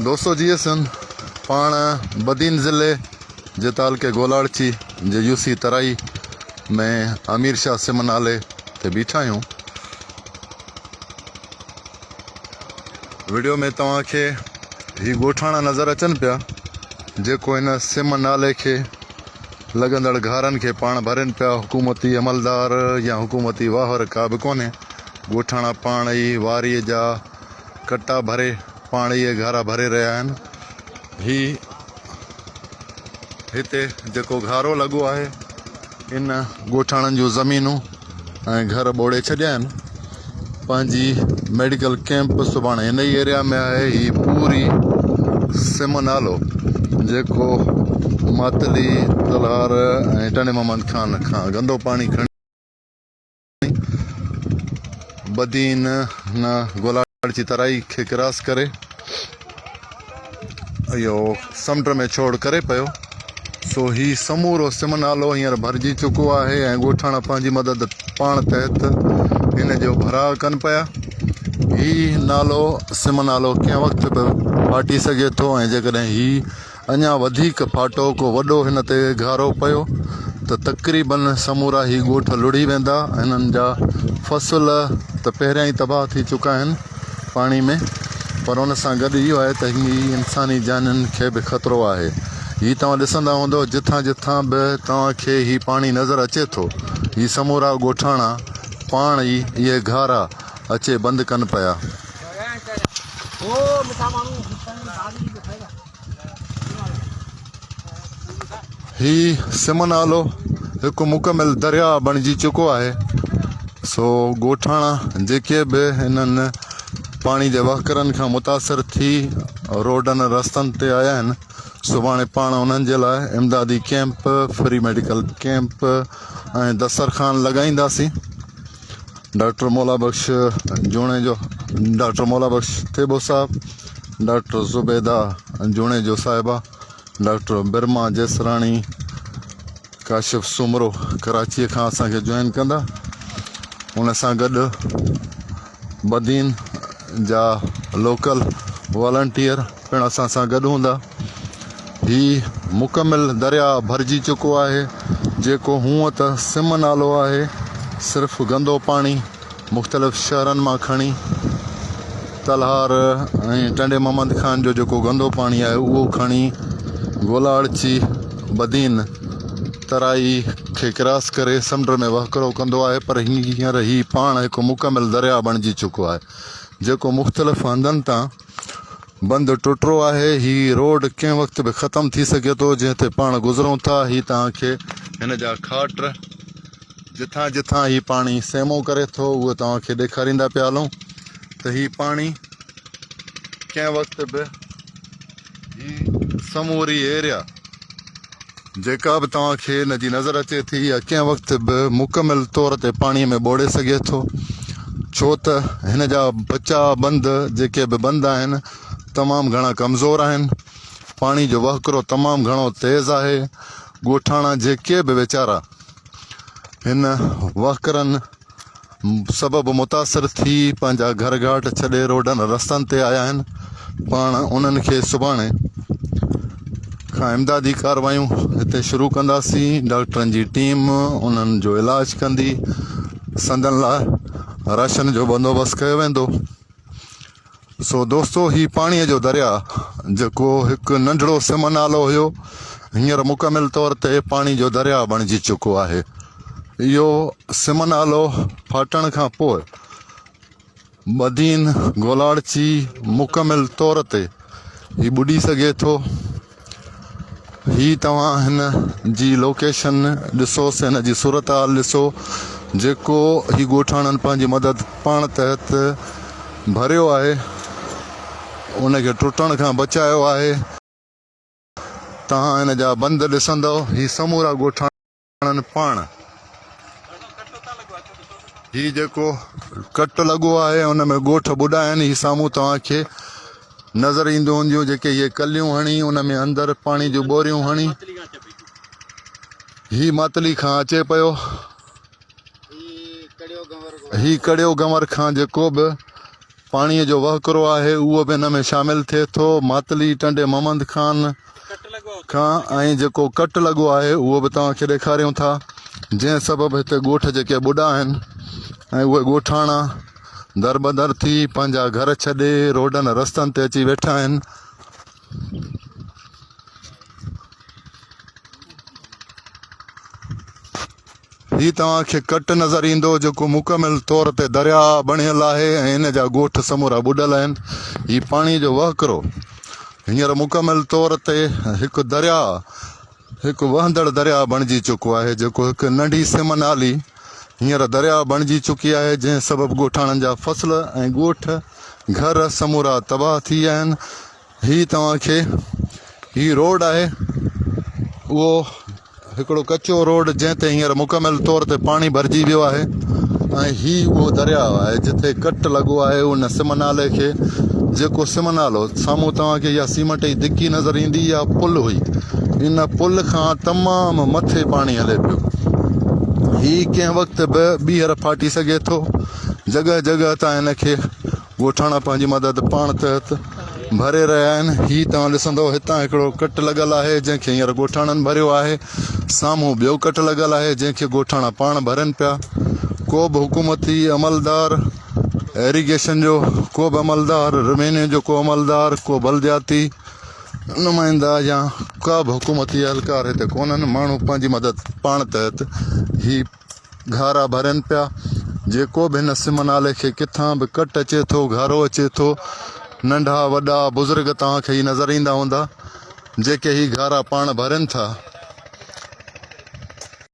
دوستو جيئي سنڌ پاڻ بدين ضلعي جي تعلقي گولاڙچي جي يو سي ترائي ۾ امير شاهه سم نالي تي بيٺا آهيون. وڊيو ۾ توهان کي هي ڳوٺاڻا نظر اچن پيا جيڪو هن سم نالي کي لڳندڙ گهارن کي پاڻ ڀرين پيا حڪومتي عملدار يا حڪومتي واهر ڪا به ڪونهي ڳوٺاڻا پاڻ ئي واري جا ڪٽا ڀري پاڻ ئي گهارا ڀري رهيا آهن. هي هتي جيڪو گهارو لڳو آهي ان ڳوٺاڻن جون زمينون ۽ گهر ٻوڙي ڇڏيا آهن. پنهنجي ميڊيڪل ڪيمپ سڀاڻي هن ئي ايريا ۾ آهي. هي پوري سم نالو جيڪو ماتلي، تلهار ۽ ٽنڊي محمد خان کان گندو پاڻي کڻي بدين نه گولاڙچي ترائي کي ڪراس ڪري اهو سمنڊ ۾ ڇوڙ ڪري پيو سو هي سمورو سم نالو هينئر ڀرجي چڪو آهي ۽ ڳوٺاڻا پنهنجي مدد پاڻ تحت هن جو ڀراء ڪن پيا هي نالو سم نالو ڪنهن وقت به ڦاٽي سگهي ٿو ۽ جيڪڏهن هي اڃا وڌيڪ ڦاٽو ڪو وڏو هن تي گهارو پيو ته تقريباً سمورا هي ڳوٺ لڙهي ويندا. هنن جا فصل ته پهريان ئي تباهه ٿي چڪا آهن پاڻي ۾ پر ان سان گڏ اهو آهي ته هي انساني جانين کي به خطرو آهي. هي توهان ڏسندا هوندو جتان جتان به توهان کي هي پاڻي نظر اچي ٿو هي سمورا ڳوٺاڻا پاڻ ئي اهي گهارا اچي بند ڪن پيا. هي سم نالو هڪ مڪمل درياء بڻجي چڪو آهي سو ڳوٺاڻا جيڪي به هنن پاڻي جي وهڪرن کان متاثر ٿي روڊن رستن تي آيا آهن سڀاڻي پاڻ انهن جي لاء امدادي ڪيمپ فري ميڊيڪل ڪيمپ ۽ دسترخوان لڳائينداسين ڊاڪٽر مولا بخش جوڻيجو، ڊاڪٽر مولا بخش ٿيٻو صاحب، ڊاڪٽر زبيده جوڻيجو صاحبه، ڊاڪٽر برما جيسراڻي، ڪاشف سومرو ڪراچيء کان اسان کي جوائن ڪندا. ان سان گڏ بدين جا لوڪل والنٽيئر پڻ اسان سان گڏ هوندا. هي مڪمل درياء ڀرجي چڪو آهي، جيڪو هونء ته سم نالو آهي، صرف گندو پاڻي مختلف شهرن مان کڻي تلهار ۽ ٽنڊي محمد خان جو جيڪو گندو پاڻي آهي اهو کڻي گولاڙچي بدين ترائي کي ڪراس ڪري سمنڊ ۾ وهڪرو ڪندو آهي پر هينئر هي پاڻ هڪ مڪمل درياء بڻجي چڪو آهي جيڪو مختلف هنڌن تان بند ٽٽو آهي هي روڊ ڪنهن وقت به ختم ٿي سگهي ٿو جنهن تي پاڻ گذرون ٿا هي توهان کي هن جا کاٽ جتان جتان هي پاڻي سيمو ڪري ٿو اهو توهان کي ڏيکاريندا پيا هلون ته هي پاڻي ڪنهن وقت به هي سموري ايريا جيڪا به توهان کي ان جي نظر اچي ٿي اها ڪنهن وقت به مڪمل طور تي پاڻي ۾ ٻوڙي سگهي ٿو ڇو ته هن جا بچاء بند جيڪي به بند آهن تمام گهڻا ڪمزور آهن پاڻي جو وهڪرو تمام گهڻو تيز آهي ڳوٺاڻا جيڪي به ويچارا هن وهڪرن سبب متاثر ٿي پنهنجا گهر گهاٽ ڇڏي روڊن رستن تي آيا آهن پاڻ انهن کي سڀاڻي کان امدادي ڪاروايون هتي شروع ڪنداسين ڊاڪٽرن جي ٽيم انهن جو علاج ڪندي سندن لاء راشن جو بندوبست ڪيو ويندو سو دوستو هي پاڻي جو درياء جيڪو هڪ ننڍڙو سم نالو هيو هينئر مڪمل طور تي پاڻي جو درياء بڻجي چڪو آهي اهو سم نالو ڦاٽڻ کان پوء بدين گولاڙچي مڪمل طور تي هي ٻڏي سگهي ٿو هي توهان هن جي لوڪيشن ڏسوس هن جي صورتحال ڏسو جيڪو هي ڳوٺاڻن پنهنجي مدد پاڻ تحت ڀريو آهي ان کي ٽٽڻ کان بچايو آهي توهان هن جا بند ڏسندو هي سمورا ڳوٺاڻا کڻن پاڻ. هي جيڪو ڪٽ لڳو آهي ان ۾ ڳوٺ ٻڏا آهن هي سامهون توهان کي نظر اينديون هونديون جيڪي هي ڪليون هڻي ان ۾ اندر پاڻي جون ٻوريون هڻي هي ماتلي کان اچي پيو هي ڪڙيو گنور کان جيڪو به. پاڻي جو وهڪرو آهي اهو به ان ۾ شامل ٿئي ٿو ماتلي ٽنڊي محمد خان کان ۽ جيڪو ڪٽ لڳو آهي اهو به توهان کي ڏيکاريون ٿا جنهن سبب هتي ڳوٺ جيڪي ٻڏا آهن ۽ اهي ڳوٺاڻا دربدر ٿي پنهنجا گهر ڇڏي روڊن رستن تي اچي ويٺا آهن. هي توهان کي ڪٽ نظر ايندو جيڪو مڪمل طور تي درياء بڻيل آهي ۽ ان جا ڳوٺ سمورا ٻڏل آهن. هي پاڻي جو وهڪرو هينئر مڪمل طور تي هڪ درياء هڪ وهندڙ درياء بڻجي چڪو آهي جيڪو هڪ ننڍي سم نالي هينئر درياء بڻجي چڪي آهي جنهن سبب ڳوٺاڻن جا فصل ۽ ڳوٺ گهر سمورا تباهه ٿي ويا آهن. هي توهان کي هي روڊ آهي اهو هڪڙو ڪچو روڊ جنهن تي هينئر مڪمل طور تي پاڻي ڀرجي ويو آهي ۽ هي اهو درياء آهي جتي ڪٽ لڳو آهي ان سم نالي کي جيڪو سم نالو سامهون توهان کي اها سيمنٽ جي دڪي نظر ايندي اها پل هئي ان پل کان تمام مٿي پاڻي هلي پيو هي ڪنهن وقت به ٻيهر ڦاٽي سگهي ٿو جڳهه جڳهه تان هن کي ڳوٺاڻا پنهنجي مدد پاڻ تحت ڀري رهيا آهن. هي توهان ڏسندو هتان هڪڙو ڪٽ لڳل آهي جنهن کي هينئر ڳوٺاڻن ڀريو آهي. سامهون ٻيو ڪٽ لڳل آهي جنهن کي ڳوٺاڻا پاڻ ڀرين پيا. ڪو به حڪومتي عملدار ايريگيشن جو ڪو به عملدار روينيو جو ڪو عملدار ڪو بلدياتي نمائندا يا ڪا به حڪومتي اهلڪار هتي ڪونهن ماڻهو پنهنجي مدد پاڻ تحت هي گهارا ڀرين پيا. جيڪو به هن سم نالي کي ڪٿان به ڪٽ اچي ٿو، گهارو اچي ٿو. ننڍا وڏا بزرگ توهان کي هي نظر ايندا هوندا، جيڪي هي گهارا پاڻ ڀرين ٿا.